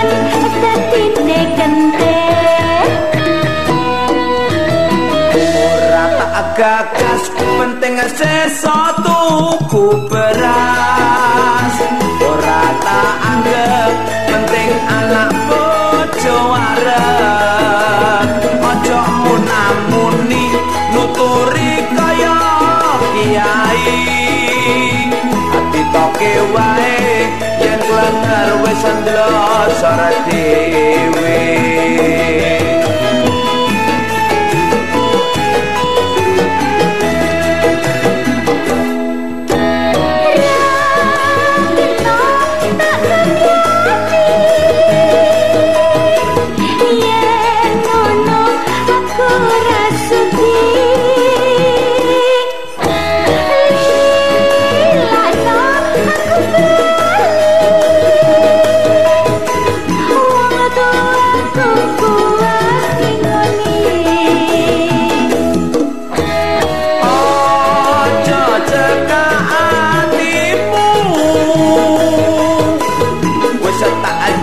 kakean dadine kentek. Ora tak gagas penting sesa tuku beras. Ora tak anggep penting anak bojo wareg. Aja munamuni nuturi kaya kiai. Ati toke wae yen klenger wis ndlosor dhewe.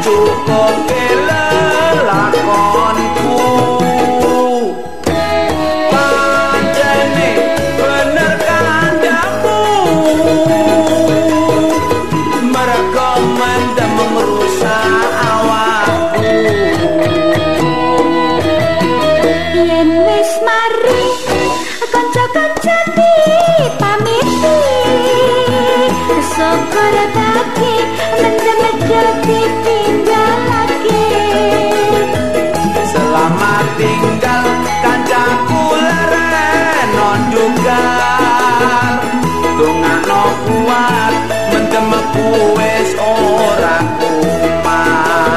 Cukup lelakonku pancene bener kandhamu, mergo mendem ngrusak awakku. Yen wis mari kanca-kanca dipamiti, syukur bagi mendem ditinggalake. Selamat tinggal kancaku lereno ndugal, dongakno kuat mendemku wis ora kumat.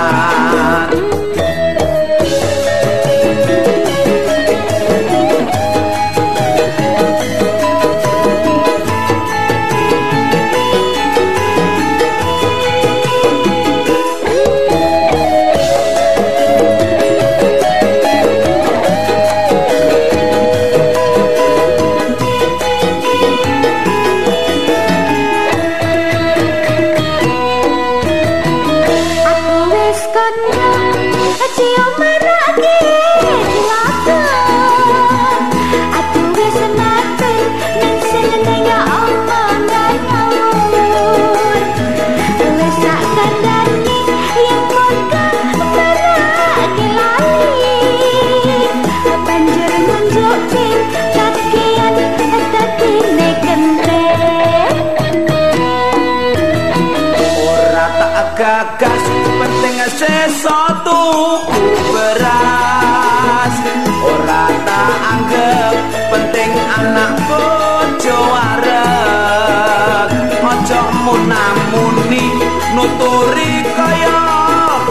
Gagas penting sesa tuku beras. Ora tak anggep penting anak bojo wareg. Aja munamuni nuturi kaya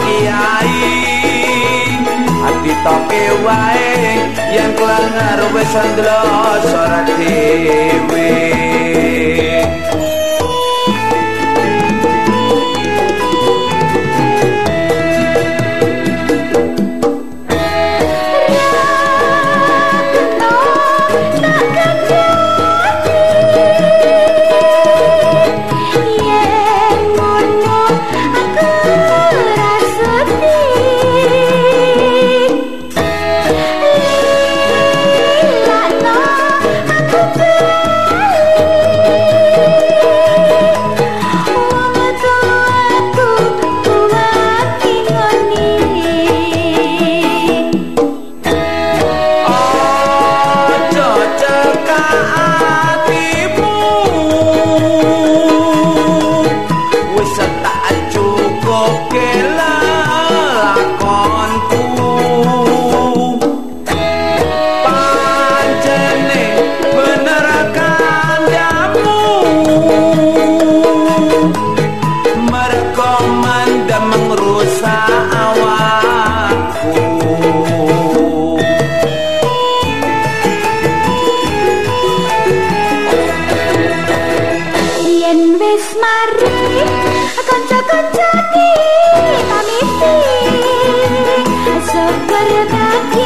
kiai. Ati toke wae yen klenger wis ndlosor dhewe. Kanca-kanca dipamiti, syukur bagi